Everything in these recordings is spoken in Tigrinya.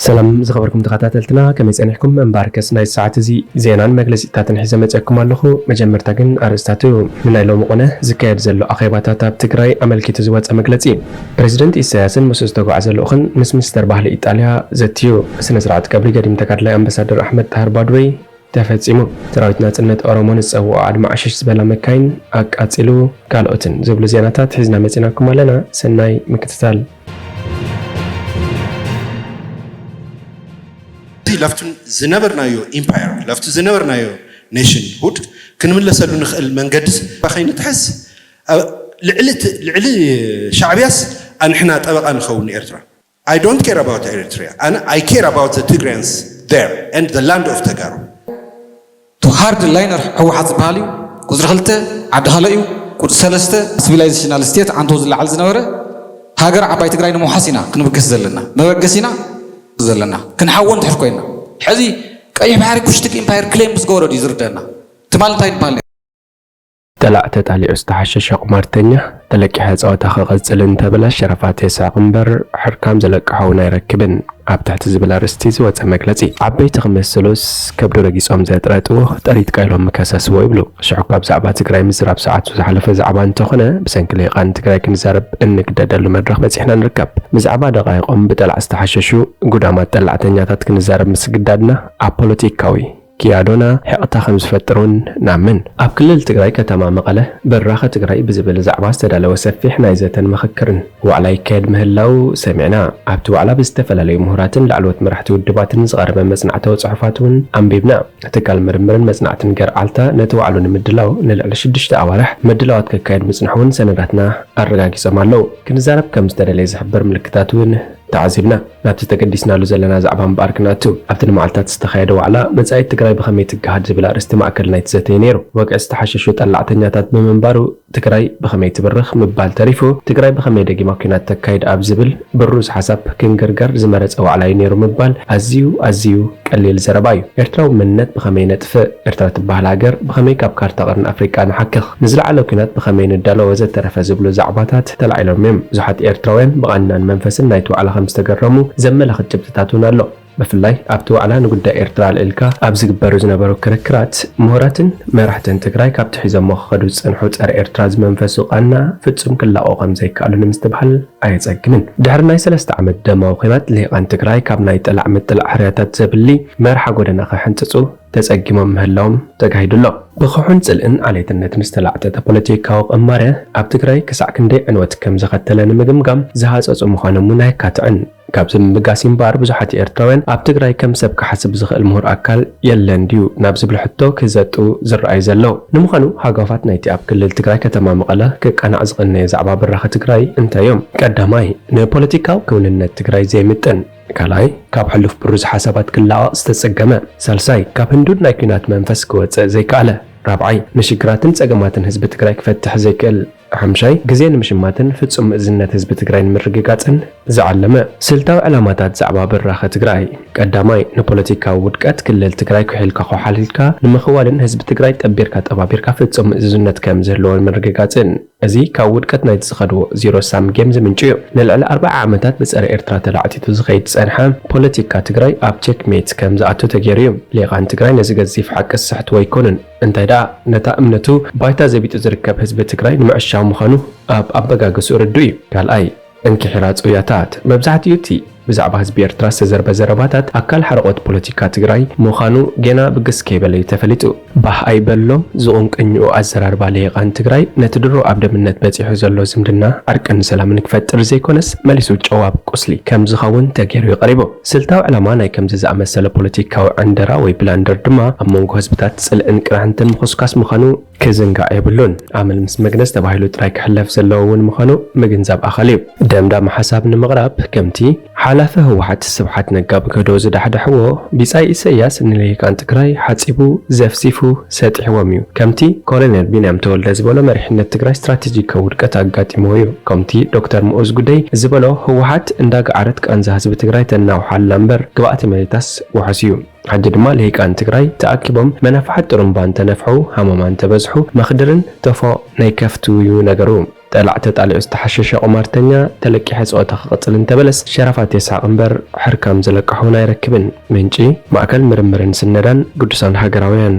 ሰላም ዝኸበርኩም ተኸታተልትና፣ ከመይ ጸኒሕኩም? እምበኣርከስ ናይ ሰዓት እዚ ዜናን መግለጺታትን ሒዘ መጺኣኩም ኣለኹ። መጀመርታ ግን ኣርእስታቱ። ንናይ ሎሚ ቁነ ዝካየድ ዘሎ ኣኼባታት ኣብ ትግራይ ኣመልኪቱ ዝወጸ መግለጺ። ፕሬዚደንት ኢሳያስን ምስኡ ዝተጓዓዘ ልኡኽን ምስ ሚኒስተር ባህሊ ኢጣልያ ዘትዩ። ስነ ስርዓት ቀብሪ ገዲም ተጋድላይ ኣምባሳደር ኣሕመድ ጣህር ባድወይ ተፈጺሙ። ሰራዊት ናጽነት ኦሮሞ ንዝጸውዖ ኣድማ ዕሽሽ ዝበላ መካይን ኣቃጺሉ። ካልኦትን ዝብሉ ዜናታት ሒዝና መጺናኩም ኣለና። ሰናይ ምክትታል። እቲ ለፍቱ ዝነበርናዮ ኢምፓየር ለፍቱ ዝነበርናዮ ኔሽን ሁድ ክንምለሰሉ ንኽእል መንገዲ ከይንጥሕስ ልዕሊ ልዕሊ ሻዕብያስ ኣንሕና ጠበቃ ንኸውን ንኤርትራ። I don't care about Eritrea. I care about the Tigrayans there and the land of ተጋሩ። To hard liner ህወሓት ዝበሃል እዩ። ቁፅሪ ክልተ ዓዲ ካልእ እዩ። ቁፅሪ ሰለስተ ሲቪላይዜሽናል ስቴት ዓንቶ ዝለዓል ዝነበረ ሃገር ዓባይ ትግራይ ንምውሓስ ኢና ክንብገስ ዘለና መበገሲና ዘለና ክንሓዎ እንድሕር ኮይና ሕዚ ቀይሕ ባሕሪ ኩሽቲክ ኢምፓየር ክሌም ምስ ገበሮ ድዩ ዝርደና ትማል እንታይ ይበሃል ነይሩ? ጠላዕ ተጣሊዑ ዝተሓሸሸ ቁማርተኛ፣ ተለቂሐ ጸወታ ክቕጽል እንተበለ ሸረፋት የስሕቕ እምበር ሕርካም ዝለቅሖ እውን ኣይረክብን ኣብ ትሕቲ ዝብል ኣርእስቲ ዝወጸ መግለጺ፣ ዓበይቲ ክመስሉስ ከብዱ ረጊጾም ዘጥረጥዎ ጥሪት ቀይሎም ምከሰስዎ ይብሉ። ሽዑ እኳ ብዛዕባ ትግራይ ምዝራብ ሰዓቱ ዝሓለፈ ዛዕባ እንተኾነ፣ ብሰንኪ ልሂቃን ትግራይ ክንዛረብ እንግደደሉ መድረኽ በጺሕና ንርከብ። ብዛዕባ ደቓይቖም ብጠላዕ ዝተሓሸሹ ጉዳማት ጠላዕተኛታት ክንዛረብ ምስግዳድና ኣብ ፖለቲካዊ ክያዶና ሒቕታ ከም ዝፈጥር እውን ንኣምን። ኣብ ክልል ትግራይ ከተማ መቐለ በራኸ ትግራይ ብዝብል ዛዕባ ዝተዳለወ ሰፊሕ ናይ ዘተን ምኽክርን ዋዕላ ይካየድ ምህላው ሰሚዕና። ኣብቲ ዋዕላ ብዝተፈላለዩ ምሁራትን ላዕለዎት መራሕቲ ውድባትን ዝቐረበ መጽናዕታዊ ጽሑፋት እውን ኣንቢብና። ትካል ምርምርን መጽናዕትን ገርዓልታ ነቲ ዋዕሉ ንምድላው ንልዕሊ ሽዱሽተ ኣዋርሕ ምድላዋት ከካየድ ምጽንሑ እውን ሰነዳትና ኣረጋጊጾም ኣለዉ። ክንዛረብ ከም ዝተደለየ ዝሕብር ምልክታት እውን ተዓዚብና። ናብቲ ተገዲስናሉ ዘለና ዛዕባ እምበኣር ክንኣቱ። ኣብቲ ንመዓልታት ዝተኻየደ ዋዕላ፣ መጻኢት ትግራይ ብኸመይ ትገሃድ ዝብል ኣርእስቲ ማእከል ናይቲ ዘተ እዩ ነይሩ። ወግዒ ዝተሓሸሹ ጠላዕተኛታት ብምንባሩ፣ ትግራይ ብኸመይ ትብርኽ ምባል ተሪፉ፣ ትግራይ ብኸመይ ደጊማ ኲናት ተካይድ ኣብ ዝብል ብሩዝ ሓሳብ ክንግርገር ዝመረጸ ዋዕላ እዩ ነይሩ ምባል ኣዝዩ ኣዝዩ ቀሊል ዘረባ እዩ። ኤርትራዊ መንነት ብኸመይ ነጥፍእ? ኤርትራ ትበሃል ሃገር ብኸመይ ካብ ካርታ ቀርኒ ኣፍሪቃ ንሓክኽ? ንዝለዓለ ኲናት ብኸመይ ንዳሎ? ወዘተረፈ ዝብሉ ዛዕባታት ተላዒሎም እዮም። ብዙሓት ኤርትራውያን ብቓንናን መንፈስን ናይቲ ዋዕላ ከም ዝተገረሙ ዘመላኽት ጭብጥታት እውን ኣሎ። ብፍላይ ኣብቲ ዋዕላ ንጉዳይ ኤርትራ ኣልዒልካ ኣብ ዝግበሩ ዝነበሩ ክርክራት፣ ምሁራትን መራሕትን ትግራይ ካብቲ ሒዞሞ ክኸዱ ዝጸንሑ ጸረ ኤርትራ ዝመንፈሱ ቃና ፍጹም ክላቐቑ ከም ዘይከኣሉ ንምስትብሃል ኣየጸግምን። ድሕሪ ናይ ሰለስተ ዓመት ደማዊ ኲናት፣ ልሂቃን ትግራይ ካብ ናይ ጠላዕ ምጥላዕ ሕርያታት ዘብሊ መርሓ ጎደና ክሕንጽጹ ተጸጊሞም ምህላዎም ተጋሂዱ ኣሎ። ብኽሑን ጽልእን ዓሌትነትን ዝተላዕጠጠ ፖለቲካዊ ቅማረ ኣብ ትግራይ ክሳዕ ክንደይ ዕንወት ከም ዘኸተለ ንምግምጋም ዝሃጸጹ ምዃኖም እውን ኣየካትዕን። ካብዚ ምብጋስ እምበኣር ብዙሓት ኤርትራውያን ኣብ ትግራይ ከም ሰብ ክሓስብ ዝኽእል ምሁር ኣካል የለን ድዩ ናብ ዝብል ሕቶ ክዘጡ ዝረኣዩ ዘለዉ። ንምዃኑ ሃጓፋት ናይቲ ኣብ ክልል ትግራይ ከተማ መቐለ ክቃናዕ ዝቐነየ ዛዕባ ብራኸ ትግራይ እንታይ እዮም? ቀዳማይ፣ ንፖለቲካዊ ክውንነት ትግራይ ዘይምጥን። ካልኣይ፣ ካብ ሕሉፍ ብሩዝ ሓሳባት ክላቐቕ ዝተጸገመ። ሳልሳይ፣ ካብ ህንዱድ ናይ ኲናት መንፈስ ክወጽእ ዘይከኣለ። ራብዓይ፣ ንሽግራትን ጸገማትን ህዝቢ ትግራይ ክፈትሕ ዘይክእል። ሓምሻይ፣ ግዜ ንምሽማትን ፍጹም ምእዝነት ህዝቢ ትግራይ ንምርግጋጽን ዝዓለመ። ስልታዊ ዕላማታት ዛዕባ ብራኸ ትግራይ። ቀዳማይ፣ ንፖለቲካዊ ውድቀት ክልል ትግራይ ኩሒልካ ኮሓሊልካ ንምኽዋልን ህዝቢ ትግራይ ጠቢርካ ጠባቢርካ ፍጹም ምእዝነት ከም ዝህልዎ ንምርግጋጽን። እዚ ካብ ውድቀት ናይቲ ዝኸድዎ ዚሮ ሳም ጌም ዝምንጩ እዩ። ንልዕሊ ኣርብዓ ዓመታት ብጸረ ኤርትራ ተላዕቲቱ ዝኸይድ ዝጸንሐ ፖለቲካ ትግራይ ኣብ ቼክ ሜት ከም ዝኣቱ ተገይሩ እዩ። ሊቃን ትግራይ ነዚ ገዚፍ ሓቂ ዝስሕትዎ ኣይኮኑን። እንታይ ደኣ፣ ነታ እምነቱ ባይታ ዘቢጡ ዝርከብ ህዝቢ ትግራይ ንምዕሻው ምዃኑ ኣብ ኣበጋግስኡ ርዱእ እዩ። ካልኣይ፣ እንክሒራ ጽውያታት። መብዛሕትኡ እቲ ብዛዕባ ህዝቢ ኤርትራ ዝተዘርበ ዘረባታት ኣካል ሓረቖት ፖለቲካ ትግራይ ምዃኑ ጌና ብግስ ከይበለ እዩ ተፈሊጡ። ባህ ኣይበሎም ዝቕንቅኝኡ ኣዘራርባ ልሂቃን ትግራይ ነቲ ድሮ ኣብ ደምነት በጺሑ ዘሎ ዝምድና ዕርቅን ሰላምን ክፈጥር ዘይኮነስ መሊሱ ጨው ኣብ ቁስሊ ከም ዝኸውን ተገይሩ እዩ ቀሪቡ። ስልታዊ ዕላማ ናይ ከምዚ ዝኣመሰለ ፖለቲካዊ ዕንደራ ወይ ብላንደር ድማ ኣብ መንጎ ህዝብታት ጽልእን ቅርሕንትን ምኹስኳስ ምዃኑ ክዝንጋዕ የብሉን። ኣመል ምስ መግነዝ ተባሂሉ ጥራይ ክሕለፍ ዘለዎ እውን ምዃኑ ምግንዛብ ኣኻሊ እዩ። ደምዳሚ ሓሳብ ንምቕራብ፣ ከምቲ ሓላፊ ህወሓት ስብሓት ነጋ ብክህደኡ ዝዳሕደሕዎ፣ ቢጻይ ኢሳያስ ንልሂቃን ትግራይ ሓጺቡ፣ ዘፍሲፉ፣ ሰጢሕዎም እዩ። ከምቲ ኮሎኔል ቢንያም ተወልደ ዝበሎ፣ መሪሕነት ትግራይ ስትራቴጂካዊ ውድቀት ኣጋጢምዎ እዩ። ከምቲ ዶክተር ምኡዝ ጉደይ ዝበሎ፣ ህወሓት እንዳገዓረት ቃንዛ ህዝቢ ትግራይ ተናውሓላ እምበር ግብኣተ መሬታስ ውሑስ እዩ። ሕጂ ድማ ልሂቃን ትግራይ ተኣኪቦም መናፍሓት ጥሩምባ እንተነፍሑ፣ ሃመማ እንተበዝሑ፣ መኽድርን ተፎ ናይ ከፍቱ እዩ ነገሩ። ጠላዕ ተጣሊዑ ዝተሓሸሸ ቁማርተኛ፣ ተለቂሐ ጸወታ ክቕጽል እንተበለስ፣ ሸራፋት የስሕቕ እምበር ሕርካም ዝለቅሖ እውን ኣይረክብን። ምንጪ፣ ማእከል ምርምርን ስነዳን ግዱሳን ሃገራውያን።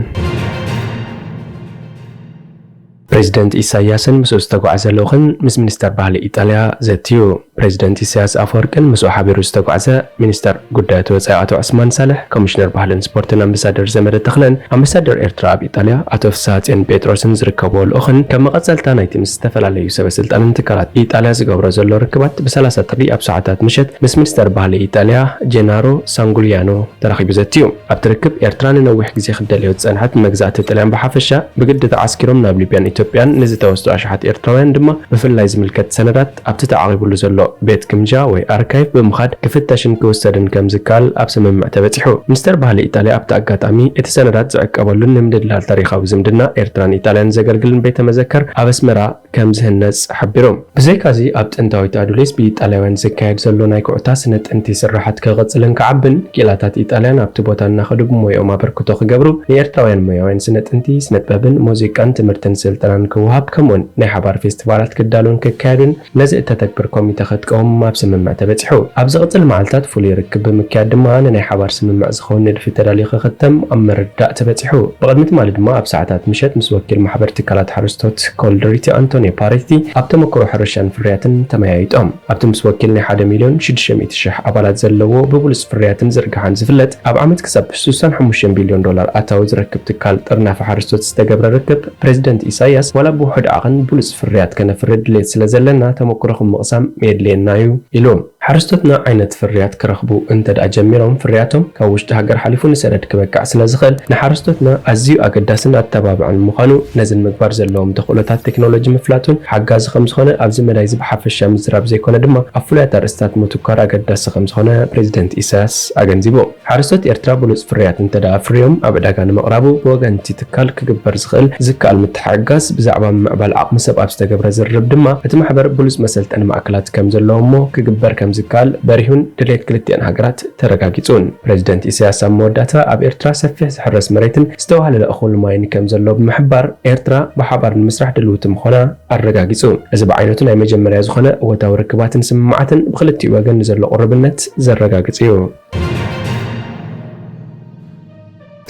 ፕሬዚደንት ኢሳያስን ምስኡ ዝተጓዕዘ ልኡኽን ምስ ሚኒስተር ባህሊ ኢጣልያ ዘትዩ። ፕሬዚደንት ኢሳያስ ኣፈወርቅን ምስኡ ሓቢሩ ዝተጓዕዘ ሚኒስተር ጉዳያት ወጻኢ ኣቶ ዑስማን ሳልሕ፣ ኮሚሽነር ባህልን ስፖርትን ኣምባሳደር ዘመደ ተኽለን፣ ኣምባሳደር ኤርትራ ኣብ ኢጣልያ ኣቶ ፍስሃጽዮን ጴጥሮስን ዝርከብዎ ልኡኽን፣ ከም መቐጸልታ ናይቲ ምስ ዝተፈላለዩ ሰበ ስልጣንን ትካላት ኢጣልያ ዝገብሮ ዘሎ ርክባት፣ ብ30 ጥሪ ኣብ ሰዓታት ምሸት ምስ ሚኒስተር ባህሊ ኢጣልያ ጄናሮ ሳንጉሊያኖ ተራኺቡ ዘትዩ። ኣብቲ ርክብ፣ ኤርትራ ንነዊሕ ግዜ ክትደልዮ ዝጸንሐት ንመግዛእቲ ጥልያን ብሓፈሻ፣ ብግዲ ተዓስኪሮም ናብ ሊብያን ኢትዮጵያን ንዝተወስዱ ኣሽሓት ኤርትራውያን ድማ ብፍላይ ዝምልከት ሰነዳት ኣብቲ ተዓቒቡሉ ዘሎ ቤት ግምጃ ወይ ኣርካይቭ ብምኻድ ክፍተሽን ክውሰድን ከም ዝከኣል ኣብ ስምምዕ ተበጺሑ። ሚኒስተር ባህሊ ኢጣልያ ኣብቲ ኣጋጣሚ፣ እቲ ሰነዳት ዝዕቀበሉን ንምድልዳል ታሪኻዊ ዝምድና ኤርትራን ኢጣልያን ዘገልግልን ቤተ መዘከር ኣብ ኣስመራ ከም ዝህነጽ ሓቢሩ። ብዘይካዚ፣ ኣብ ጥንታዊት ኣዱሊስ ብኢጣልያውያን ዝካየድ ዘሎ ናይ ኩዕታ ስነ ጥንቲ ስርሓት ክቕጽልን ክዓብን፣ ክኢላታት ኢጣልያን ኣብቲ ቦታ እናኸዱ ብሞያኦም ኣበርክቶ ክገብሩ፣ ንኤርትራውያን ሞያውያን ስነ ጥንቲ፣ ስነ ጥበብን ሙዚቃን ትምህርትን ስልጠናን ክወሃብ፣ ከምኡውን ናይ ሓባር ፌስቲቫላት ክዳሎን ክካየድን ነዚ እተተግብር ኮሚተ ከጥቀዎም ኣብ ስምምዕ ተበጺሑ። ኣብ ዝቕጽል መዓልታት ፍሉይ ርክብ ብምክያድ ድማ፣ ንናይ ሓባር ስምምዕ ዝኸውን ንድፊ ተዳልዩ ክኽተም ኣብ ምርድዳእ ተበጺሑ። ብቕድሚ ትማሊ ድማ ኣብ ሰዓታት ምሸት ምስ ወኪል ማሕበር ትካላት ሓረስቶት ኮልደሪቲ ኣንቶኒዮ ፓሬቲ ኣብ ተመክሮ ሕርሻን ፍርያትን ተመያይጦም። ኣብቲ ምስ ወኪል ናይ ሓደ ሚልዮን ሽዱሽተ ሚእቲ ሽሕ ኣባላት ዘለዎ ብብሉጽ ፍርያትን ዝርግሓን ዝፍለጥ፣ ኣብ ዓመት ክሳብ ስሳን ሓሙሽተን ቢልዮን ዶላር ኣታዊ ዝረክብ ትካል ጥርናፈ ሓረስቶት ዝተገብረ ርክብ፣ ፕሬዚደንት ኢሳያስ፣ ዋላ ብውሑድ ዓቕን ብሉጽ ፍርያት ከነፍሪ ድሌት ስለ ዘለና፣ ተመክሮኹም ምቕሳም የድልየና እዩ ኢሉ። ሓረስቶትና ዓይነት ፍርያት ክረኽቡ እንተ ደኣ ጀሚሮም፣ ፍርያቶም ካብ ውሽጢ ሃገር ሓሊፉ ንሰደድ ክበቅዕ ስለ ዝኽእል፣ ንሓረስቶትና ኣዝዩ ኣገዳስን ኣተባብዕን ምዃኑ፣ ነዚ ንምግባር ዘለዎም ተኽእሎታት ቴክኖሎጂ ምፍላጥ እውን ሓጋዚ ከም ዝኾነ፣ ኣብዚ መዳይ እዚ ብሓፈሻ ምዝራብ ዘይኮነ ድማ፣ ኣብ ፍሉያት ኣርእስታት ምትኳር ኣገዳሲ ከም ዝኾነ ፕሬዚደንት ኢሳያስ ኣገንዚቡ። ሓረስቶት ኤርትራ ብሉጽ ፍርያት እንተ ደኣ ኣፍርዮም፣ ኣብ ዕዳጋ ንምቕራቡ ብወገን እቲ ትካል ክግበር ዝኽእል ዝከኣል ምትሕግጋዝ፣ ብዛዕባ ምምዕባል ዓቕሚ ሰብ ኣብ ዝተገብረ ዝርርብ ድማ፣ እቲ ማሕበር ብሉጽ መሰልጠኒ ማእከላት ከም ዘለዎ እሞ ክግበር ከም ዝከኣል በሪሁን ድሌት ክልቲኣን ሃገራት ተረጋጊጹን። ፕሬዚደንት ኢሳያስ ኣብ መወዳእታ፣ ኣብ ኤርትራ ሰፊሕ ዝሕረስ መሬትን ዝተዋህለለ እኹል ማይን ከም ዘሎ ብምሕባር፣ ኤርትራ ብሓባር ንምስራሕ ድልውቲ ምዃና ኣረጋጊጹ። እዚ ብዓይነቱ ናይ መጀመርያ ዝኾነ እወታዊ ርክባትን ስምምዓትን ብክልቲኡ ወገን ንዘሎ ቅሩብነት ዘረጋግጽ እዩ።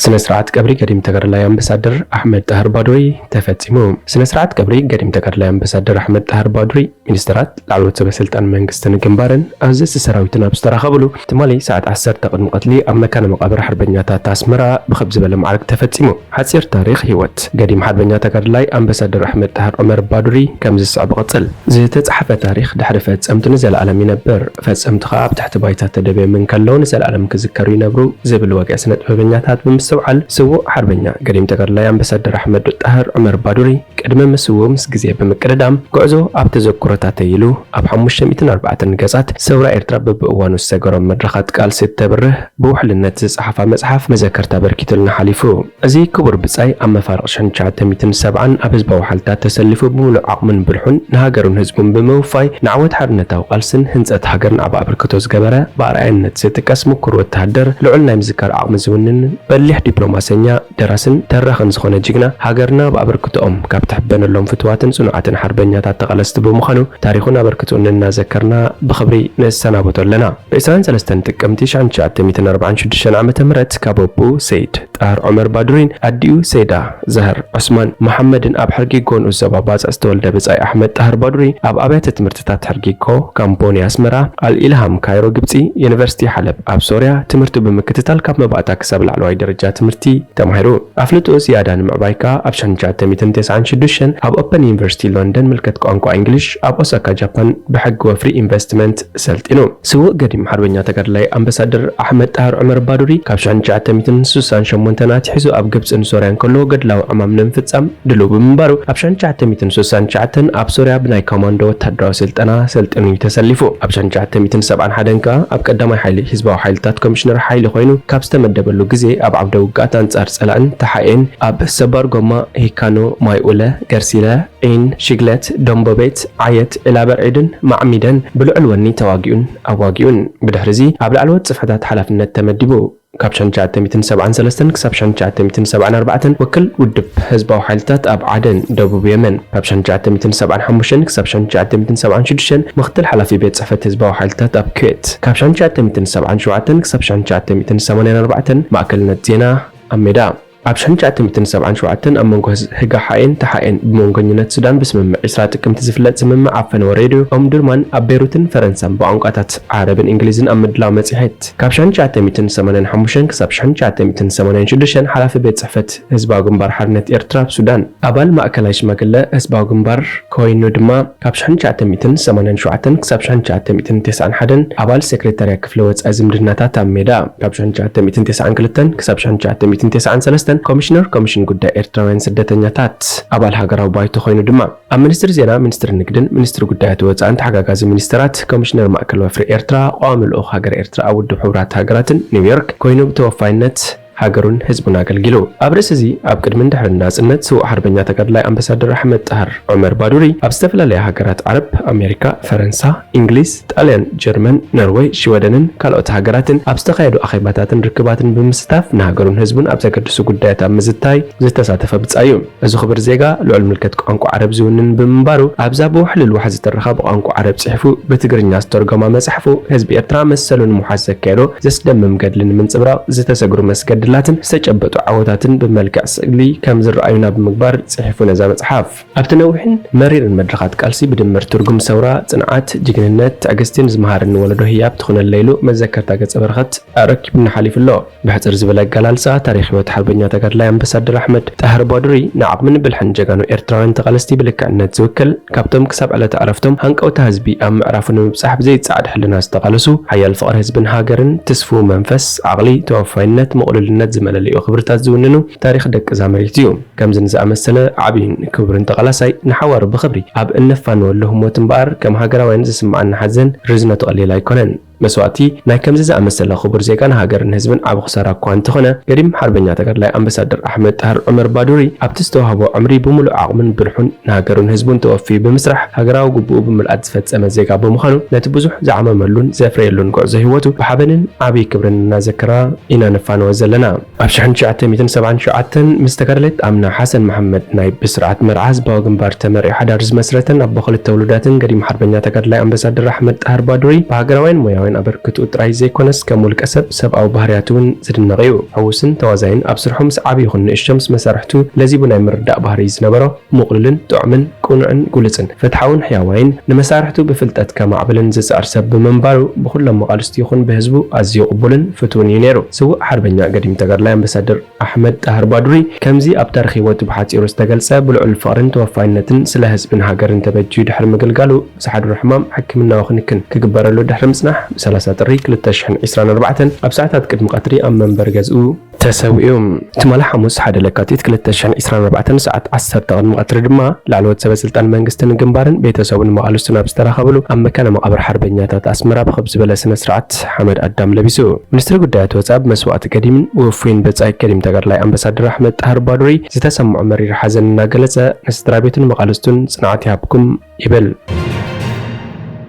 ስነ ስርዓት ቀብሪ ገዲም ተጋዳላይ ኣምባሳደር ኣሕመድ ጣህር ባዱሪ ተፈጺሙ። ስነ ስርዓት ቀብሪ ገዲም ተጋዳላይ ኣምባሳደር ኣሕመድ ጣህር ባዱሪ፣ ሚኒስተራት፣ ላዕለዎት ሰበ ስልጣን መንግስትን ግንባርን ኣዘዝቲ ሰራዊትን ኣብ ዝተራኸብሉ፣ ትማሊ ሰዓት ዓሰርተ ቅድሚ ቀትሊ ኣብ መካነ መቓብር ሓርበኛታት ኣስመራ ብኽብ ዝበለ ማዕርግ ተፈጺሙ። ሓጺር ታሪኽ ህይወት ገዲም ሓርበኛ ተጋዳላይ ኣምባሳደር ኣሕመድ ጣህር ዑመር ባዱሪ ከም ዝስዕብ ይቕጽል። ዝተጻሕፈ ታሪኽ ድሕሪ ፈጸምቱ ንዘለኣለም ይነብር፣ ፈጸምቱ ኸኣ ኣብ ትሕቲ ባይታ ተደብዮም እንከለዉ ንዘለኣለም ክዝከሩ ይነብሩ ዝብል ወግዒ ስነ ጥበበኛታት ብምስትውዓል፣ ስዉእ ሓርበኛ ገዲም ተጋዳላይ ኣምባሳደር ኣሕመድ ጣህር ዑመር ባዱሪ ቅድሚ ምስውኡ ምስ ግዜ ብምቅድዳም፣ ጉዕዞ ኣብ ተዘክሮታተይ ኢሉ ኣብ ሓሙሽተ ሚእትን ኣርባዕተን ገጻት ሰውራ ኤርትራ በብእዋኑ ዝሰገሮም መድረኻት ቃልሲ እተብርህ ብውሕልነት ዝጸሓፋ መጽሓፍ መዘከርታ ኣበርኪቱልና ሓሊፉ። እዚ ክቡር ብጻይ ኣብ መፋርቕ ሽሕን ትሽዓተ ሚእትን ሰብዓን ኣብ ህዝባዊ ሓይልታት ተሰሊፉ ብምሉእ ዓቕሙን ብልሑን ንሃገሩን ህዝቡን ብምውፋይ ንዓወት ሓርነታዊ ቃልስን ህንጸት ሃገርን ዓቢ ኣበርክቶ ዝገበረ ብኣርኣያነት ዝጥቀስ ምኩር ወተሃደር፣ ልዑል ናይ ምዝካር ዓቕሚ ዝውንን በሊሕ ዲፕሎማሰኛ፣ ደራስን ተራኽን ዝኾነ ጅግና ሃገርና ብኣበርክቶኦም ካብ ትሕበነሎም ፍቱዋትን ጽኑዓትን ሓርበኛታት ተቓለስቲ ብምዃኑ ታሪኹን ኣበርክቶኡን እናዘከርና ብኽብሪ ንሰናበቶ ኣለና። ብ ዕስራን ሰለስተን ጥቅምቲ ሽሕን ትሽዓተ ሚእትን ኣርባዓን ሽዱሽተን ዓመተ ምህረት ካብ ኣቦኡ ሰይድ ጣህር ዑመር ባዱሪን ኣዲኡ ሰይዳ ዛህር ዑስማን መሓመድን ኣብ ሕርጊጎ ንኡስ ዞባ ባጽዕ ዝተወልደ ብጻይ ኣሕመድ ጣህር ባዱሪ ኣብ ኣብያተ ትምህርትታት ሕርጊጎ፣ ካምፖኒ ኣስመራ፣ ኣልኢልሃም ካይሮ ግብጺ፣ ዩኒቨርሲቲ ሓለብ ኣብ ሶርያ ትምህርቱ ብምክትታል ካብ መባእታ ክሳብ ላዕለዋይ ደረጃ ትምህርቲ ተማሂሩ። ኣፍልጥኡ ዝያዳ ንምዕባይ ከኣ ኣብ ሽሕን ትሽዓተ ሚእትን ተስዓን ሽዱሽተን ኣብ ኦፐን ዩኒቨርሲቲ ሎንደን ምልከት ቋንቋ እንግሊሽ፣ ኣብ ኦሳካ ጃፓን ብሕጊ ወፍሪ ኢንቨስትመንት ሰልጢኑ። ስዉእ ገዲም ሓርበኛ ተጋዳላይ ኣምባሳደር ኣሕመድ ጣህር ዑመር ባዱሪ ካብ ሽሕን ትሽዓተ ሚእትን ስሳን ሸሞንተን ኣትሒዙ ኣብ ግብጽን ሶርያን ከሎ ገድላዊ ዕማም ንምፍጻም ድሉው ብምንባሩ፣ ኣብ ሽሕን ትሽዓተ ሚእትን ስሳን ትሽዓተን ኣብ ሶርያ ብናይ ኮማንዶ ወተሃደራዊ ስልጠና ሰልጢኑ እዩ ተሰሊፉ። ኣብ ሽሕን ትሽዓተ ሚእትን ሰብዓን ሓደን ከኣ ኣብ ቀዳማይ ሓይሊ ህዝባዊ ሓይልታት ኮሚሽነር ሓይሊ ኮይኑ ካብ ዝተመደበሉ ግዜ ኣብ ዓውደ ውግኣት ኣንጻር ጸላእን ተሓኤን ኣብ ሰባር ጎማ፣ ሂካኖ፣ ማይ ኡለ፣ ገርሲለ፣ ዒን፣ ሽግለት፣ ደምቦቤት፣ ዓየት፣ ዕላበርዒድን ማዕሚደን ብልዑል ወኒ ተዋጊኡን ኣዋጊኡን። ብድሕርዚ ኣብ ላዕለዎት ጽፍሕታት ሓላፍነት ተመዲቡ። ካብ ሸሕን ትሽዓተ ሚእትን ሰብዓን ሰለስተን ክሳብ ሸሕን ትሽዓተ ሚእትን ሰብዓን ኣርባዕተን ወክል ውድብ ህዝባዊ ሓይልታት ኣብ ዓደን ደቡብ የመን፣ ካብ ሸሕን ትሽዓተ ሚእትን ሰብዓን ሓሙሽተን ክሳብ ሸሕን ትሽዓተ ሚእትን ሰብዓን ሽዱሽተን ምኽትል ሓላፊ ቤት ጽሕፈት ህዝባዊ ሓይልታት ኣብ ኩዌት፣ ካብ ሸሕን ትሽዓተ ሚእትን ሰብዓን ሸውዓተን ክሳብ ሸሕን ትሽዓተ ሚእትን ሰማንያን ኣርባዕተን ማእከልነት ዜና ኣብ ሜዳ። ኣብ ሸሕን ትሽዓተ ሚእትን ሰብዓን ሸውዓተን ኣብ መንጎ ህዝ-፣ ህግሓኤን ተሓኤን ብመንጎኝነት ሱዳን ብስምምዕ ዕስራ ጥቅምቲ ዝፍለጥ ስምምዕ ኣብ ፈነወ ሬድዮ ኦምዱርማን ኣብ ቤሩትን ፈረንሳን ብቋንቋታት ዓረብን እንግሊዝን ኣብ ምድላው መጽሔት፣ ካብ ሸሕን ትሽዓተ ሚእትን ሰማንያን ሓሙሽተን ክሳብ ሸሕን ትሽዓተ ሚእትን ሰማንያን ሽዱሽተን ሓላፊ ቤት ጽሕፈት ህዝባዊ ግንባር ሓርነት ኤርትራ ኣብ ሱዳን፣ ኣባል ማእከላይ ሽማግለ ህዝባዊ ግንባር ኮይኑ ድማ ካብ ሸሕን ትሽዓተ ሚእትን ሰማንያን ሸውዓተን ክሳብ ሸሕን ትሽዓተ ሚእትን ተስዓን ሓደን ኣባል ሴክሬታርያ ክፍሊ ወጻኢ ዝምድናታት ኣብ ሜዳ፣ ካብ ሸሕን ትሽዓተ ሚእትን ተስዓን ክልተን ክሳብ ሸሕን ትሽዓተ ሚእትን ተስዓን ሰለስተን ኮሚሽነር ኮሚሽን ጉዳይ ኤርትራውያን ስደተኛታት፣ ኣባል ሃገራዊ ባይቶ ኮይኑ ድማ ኣብ ሚኒስትሪ ዜና፣ ሚኒስትሪ ንግድን ሚኒስትሪ ጉዳያት ወጻእን ተሓጋጋዚ ሚኒስተራት፣ ኮሚሽነር ማእከል ወፍሪ ኤርትራ፣ ቀዋሚ ልኡኽ ሃገር ኤርትራ ኣብ ውድብ ሕቡራት ሃገራትን ኒውዮርክ ኮይኑ ብተወፋይነት ሃገሩን ህዝቡን ኣገልጊሉ። ኣብ ርእሲ እዚ፣ ኣብ ቅድምን ድሕርን ናጽነት፣ ስዉእ ሓርበኛ ተጋዳላይ ኣምባሳደር ኣሕመድ ጣህር ዑመር ባዱሪ ኣብ ዝተፈላለያ ሃገራት ዓረብ፣ ኣሜሪካ፣ ፈረንሳ፣ እንግሊዝ፣ ጣልያን፣ ጀርመን፣ ኖርወይ፣ ሽወደንን ካልኦት ሃገራትን ኣብ ዝተኻየዱ ኣኼባታትን ርክባትን ብምስታፍ ንሃገሩን ህዝቡን ኣብ ዘገድሱ ጉዳያት ኣብ ምዝታይ ዝተሳተፈ ብጻይ እዩ። እዚ ክቡር ዜጋ ልዑል ምልከት ቋንቋ ዓረብ ዝውንን ብምንባሩ፣ ኣብዛ ብውሕልል ዋሕ ዝተረኻ ብቋንቋ ዓረብ ጽሒፉ ብትግርኛ ዝተርጎማ መጽሓፉ፣ ህዝቢ ኤርትራ መሰሉ ንምውሓስ ዘካየዶ ዘስደምም ገድሊ ንምንጽብራቕ ዝተሰግሩ መስገድላትን ዝተጨበጡ ዓወታትን ብመልክዕ ስእሊ ከም ዝረኣዩና ብምግባር ጽሒፉ ነዛ መጽሓፍ። ኣብቲ ነዊሕን መሪርን መድረኻት ቃልሲ ብድምር ትርጉም ሰውራ፣ ጽንዓት፣ ጅግንነት፣ ትዕግስቲን ዝመሃረኒ ወለዶ ህያብ ትኹነለይ ኢሉ መዘከርታ ገጸ በረኸት ኣረኪቡና ሓሊፉ ኣሎ። ብሕጽር ዝበለ ኣገላልጻ፣ ታሪኽ ህይወት ሓርበኛ ተጋዳላይ ኣምባሳደር ኣሕመድ ጣህር ባዱሪ ንዓቕምን ብልሕን ጀጋኑ ኤርትራውያን ተቓለስቲ ብልክዕነት ዝውክል፣ ካብቶም ክሳብ ዕለተ ዕረፍቶም ሃንቀውታ ህዝቢ ኣብ ምዕራፉ ንምብጻሕ ብዘይጸዓድ ሕልና ዝተቓለሱ፣ ሓያል ፍቕሪ ህዝብን ሃገርን፣ ትስፉው መንፈስ፣ ዓቕሊ፣ ተወፋይነት፣ ምቕሉልነት ዝመለለዩ ክብርታት ዝውንኑ ታሪኽ ደቂ ዛመሬት እዩ። ከምዚ ንዝኣመሰለ ዓቢይን ክቡርን ተቓላሳይ ንሓዋሩ ብኽብሪ ኣብ እነፋንወሉ ህሞት እምበኣር፣ ከም ሃገራውያን ዝስምዓና ሓዘን ርዝነቱ ቀሊል ኣይኮነን። መስዋእቲ ናይ ከምዚ ዝኣመሰለ ክቡር ዜጋ ንሃገርን ህዝብን ዓቢ ክሳራ እኳ እንተኾነ፣ ገዲም ሓርበኛ ተጋዳላይ ኣምባሳደር ኣሕመድ ጣህር ዑመር ባዱሪ ኣብቲ ዝተዋህቦ ዕምሪ ብምሉእ ዓቕሙን ብልሑን ንሃገሩን ህዝቡን ተወፊዩ ብምስራሕ ሃገራዊ ግቡኡ ብምልኣት ዝፈጸመ ዜጋ ብምዃኑ፣ ነቲ ብዙሕ ዝዓመመሉን ዘፍረየሉን ጉዕዞ ህይወቱ ብሓበንን ዓቢ ክብርን እናዘከራ ኢና ነፋንዎ ዘለና። ኣብ ሸሕን ትሽዓተ ሚእትን ሰብዓን ሸውዓተን ምስ ተጋዳሊት ኣምና ሓሰን መሓመድ ናይ ብስርዓት መርዓ ህዝባዊ ግንባር ተመሪዑ ሓዳር ዝመስረተን ኣቦ ክልተ ውሉዳትን ገዲም ሓርበኛ ተጋዳላይ ኣምባሳደር ኣሕመድ ጣህር ባዱሪ ብሃገራውያን ሞያውያን ኣበርክትኡ ጥራይ ዘይኮነስ ከም ውልቀ ሰብ ሰብኣዊ ባህርያቱ እውን ዝድነቕ እዩ። ሕዉስን ተዋዛይን ኣብ ስርሑ ምስ ዓቢ ይኹን ንእሽቶ ምስ መሳርሕቱ ለዚቡ ናይ ምርዳእ ባህሪ እዩ ዝነበሮ። ምቕሉልን ጥዑምን ቅኑዕን ግሉጽን ፍትሓውን ሕያዋይን ንመሳርሕቱ ብፍልጠት ከማዕብልን ዝጽዕር ሰብ ብምንባሩ ብኹሎም መቓልስቱ ይኹን ብህዝቡ ኣዝዩ ቅቡልን ፍትውን እዩ ነይሩ። ስዉእ ሓርበኛ ገዲም ተጋዳላይ ኣምባሳደር ኣሕመድ ጣህር ባዱሪ፣ ከምዚ ኣብ ታሪኽ ህይወቱ ብሓጺሩ ዝተገልጸ፣ ብልዑል ፍቕርን ተወፋይነትን ስለ ህዝብን ሃገርን ተበጅዩ ድሕሪ ምግልጋሉ፣ ዝሓድሮ ሕማም ሕክምናዊ ክንክን ክግበረሉ ድሕሪ ምጽናሕ፣ ብ ሰላሳ ጥሪ ክልተ ሽሕን ዕስራን ኣርባዕተን ኣብ ሰዓታት ቅድሚ ቀትሪ ኣብ መንበሪ ገዝኡ ተሰዊኡ። ትማሊ ሓሙስ ሓደ ለካቲት ክልተ ሽሕን ዕስራን ኣርባዕተን ሰዓት ዓሰርተ ቅድሚ ቀትሪ ድማ፣ ላዕለዎት ሰበ ስልጣን መንግስትን ግንባርን ቤተሰቡን መቓልስቱን ኣብ ዝተራኸብሉ ኣብ መካነ መቓብር ሓርበኛታት ኣስመራ ብኽብ ዝበለ ስነ ስርዓት ሓመድ ኣዳም ለቢሱ። ሚኒስትሪ ጉዳያት ወጻኢ ብመስዋእቲ ገዲምን ውፉይን ብጻይ ገዲም ተጋዳላይ ኣምባሳደር ኣሕመድ ጣህር ባዱሪ ዝተሰምዖ መሪር ሓዘን እናገለጸ፣ ንስድራ ቤቱን መቓልስቱን ጽንዓት ይሃብኩም ይብል።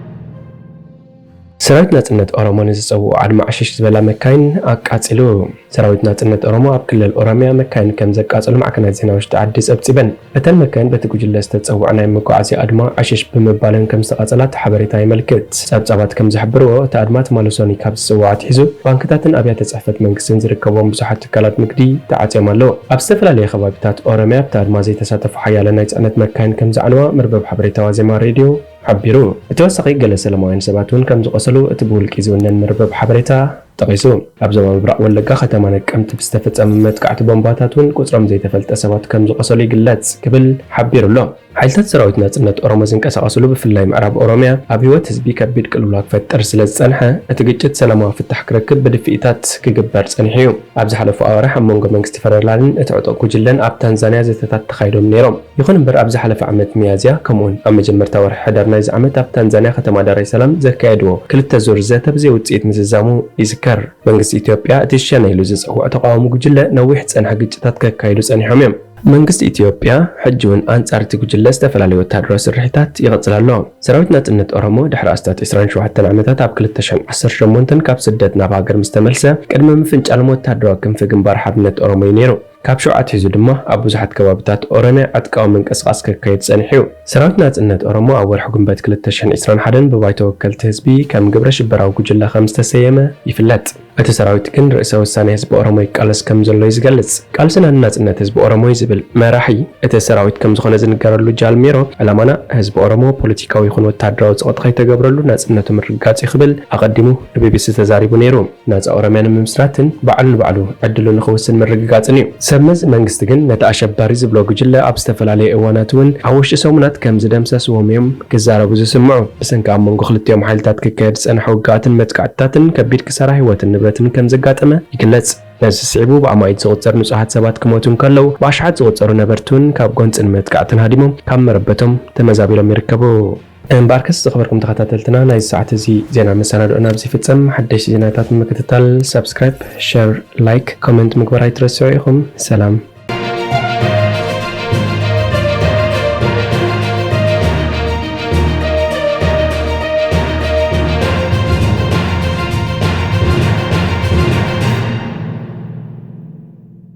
ሰራዊት ናጽነት ኦሮሞ ንዝጸውዖ ኣድማ ዕሽሽ ዝበላ መካይን ኣቃጺሉ። ሰራዊት ናጽነት ኦሮሞ ኣብ ክልል ኦሮሚያ መካይን ከም ዘቃጸሉ ማዕከናት ዜና ውሽጢ ዓዲ ጸብጺበን። እተን መካይን በቲ ጉጅለ ዝተጸውዐ ናይ መጓዓዝያ ኣድማ ዕሽሽ ብምባለን ከም ዝተቓጸላ እቲ ሓበሬታ የመልክት። ጸብጻባት ከም ዝሕብርዎ፣ እቲ ኣድማ ትማሊ ሰኑይ ካብ ዝጽዋዕ ኣትሒዙ፣ ባንክታትን ኣብያተ ጽሕፈት መንግስትን ዝርከብዎም ብዙሓት ትካላት ንግዲ ተዓጽዮም ኣለዉ። ኣብ ዝተፈላለየ ከባቢታት ኦሮሚያ ኣብቲ ኣድማ ዘይተሳተፉ ሓያለ ናይ ጽዕነት መካይን ከም ዝዓነዋ መርበብ ሓበሬታ ዋዜማ ሬድዮ ሓቢሩ። ብተወሳኺ፣ ገለ ሰላማውያን ሰባት እውን ከም ዝቖሰሉ እቲ ብውልቂ ዝውነን መርበብ ሓበሬታ ጠቒሱ። ኣብ ዞባ ምብራቕ ወለጋ ከተማ ነቀምት ብዝተፈጸመ መጥቃዕቲ ቦምባታት እውን ቁጽሮም ዘይተፈልጠ ሰባት ከም ዝቖሰሉ ይግለጽ ክብል ሓቢሩ ኣሎ። ሓይልታት ሰራዊት ናጽነት ኦሮሞ ዝንቀሳቐስሉ ብፍላይ ምዕራብ ኦሮሚያ ኣብ ህይወት ህዝቢ ከቢድ ቅልውላው ክፈጥር ስለ ዝጸንሐ፣ እቲ ግጭት ሰላማዊ ፍታሕ ክረክብ ብድፍኢታት ክግበር ጸኒሑ እዩ። ኣብ ዝሓለፉ ኣዋርሕ ኣብ መንጎ መንግስቲ ፈደራልን እቲ ዕጡቕ ጉጅለን ኣብ ታንዛንያ ዘተታት ተኻይዶም ነይሮም። ይኹን እምበር፣ ኣብ ዝሓለፈ ዓመት ሚያዝያ፣ ከምኡውን ኣብ መጀመርታ ወርሒ ሕዳር ናይዚ ዓመት ኣብ ታንዛንያ ከተማ ዳር ኤስ ሰላም ዘካየድዎ ክልተ ዙር ዘተ ብዘይ ውጽኢት ምዝዛሙ ይዝከር። መንግስቲ ኢትዮጵያ፣ እቲ ሸኔ ኢሉ ዝጸውዖ ተቓዋሚ ጉጅለ፣ ነዊሕ ዝጸንሐ ግጭታት ከካይዱ ጸኒሖም እዮም። መንግስቲ ኢትዮጵያ ሕጂ እውን ኣንጻር እቲ ጉጅለ ዝተፈላለዩ ወተሃደራዊ ስርሒታት ይቕጽል ኣሎ። ሰራዊት ናጽነት ኦሮሞ ድሕሪ ኣስታት ዕስራን ሸውዓተን ዓመታት ኣብ ክልተ ሽሕን ዓሰርተ ሸሞንተን ካብ ስደት ናብ ሃገር ምስ ተመልሰ፣ ቅድሚ ምፍንጫሎም ወተሃደራዊ ክንፊ ግንባር ሓርነት ኦሮሞ እዩ ነይሩ። ካብ ሽዑ ኣትሒዙ ድማ ኣብ ብዙሓት ከባብታት ኦሮሚያ ዕጥቃዊ ምንቅስቓስ ከካይድ ጸኒሑ እዩ። ሰራዊት ናጽነት ኦሮሞ ኣብ ወርሒ ግንቦት ክልተ ሽሕን ዕስራን ሓደን ብባይቶ ወከልቲ ህዝቢ ከም ግብረ ሽበራዊ ጉጅለ ከም ዝተሰየመ ይፍለጥ። እቲ ሰራዊት ግን ርእሰ ውሳኔ ህዝቢ ኦሮሞ ይቃለስ ከም ዘሎ እዩ ዝገልጽ። ቃልስና ንናጽነት ህዝቢ ኦሮሞ እዩ ዝብል መራሒ እቲ ሰራዊት ከም ዝኾነ ዝንገረሉ ጃልሜሮ፣ ዕላማና ህዝቢ ኦሮሞ ፖለቲካዊ ይኹን ወተሃደራዊ ጸቕጢ ከይተገብረሉ ናጽነቱ ምርግጋጽ እዩ ክብል ኣቐዲሙ ንቢቢሲ ተዛሪቡ ነይሩ። ናጻ ኦሮሚያ ንምምስራትን ባዕሉ ንባዕሉ ዕድሉ ንኽውስን ምርግጋጽን እዩ። ሰብ መዚ መንግስቲ ግን ነቲ ኣሸባሪ ዝብሎ ጉጅለ ኣብ ዝተፈላለዩ እዋናት እውን ኣብ ውሽጢ ሰሙናት ከም ዝደምሰስዎም እዮም ክዛረቡ ዝስምዑ። ብሰንኪ ኣብ መንጎ ክልቲኦም ሓይልታት ክካየድ ዝጸንሐ ውግኣትን መጥቃዕትታትን ከቢድ ክሳራ ህይወትን ንብረትን ከም ዘጋጠመ ይግለጽ። ነዚ ስዒቡ ብኣማኢት ዝቑጸር ንጹሃት ሰባት ክሞቱ እንከለዉ፣ ብኣሽሓት ዝቑጸሩ ነበርቲ እውን ካብ ጎንጽን መጥቃዕትን ሃዲሞም ካብ መረበቶም ተመዛቢሎም ይርከቡ። እምበኣርከስ ዝኸበርኩም ተኸታተልትና፣ ናይዚ ሰዓት እዚ ዜና መሰናድኦና ኣብዚ ይፍጸም። ሓደሽቲ ዜናታት ንምክትታል ሳብስክራይብ፣ ሸር፣ ላይክ፣ ኮመንት ምግባር ኣይትረስዑ ኢኹም። ሰላም።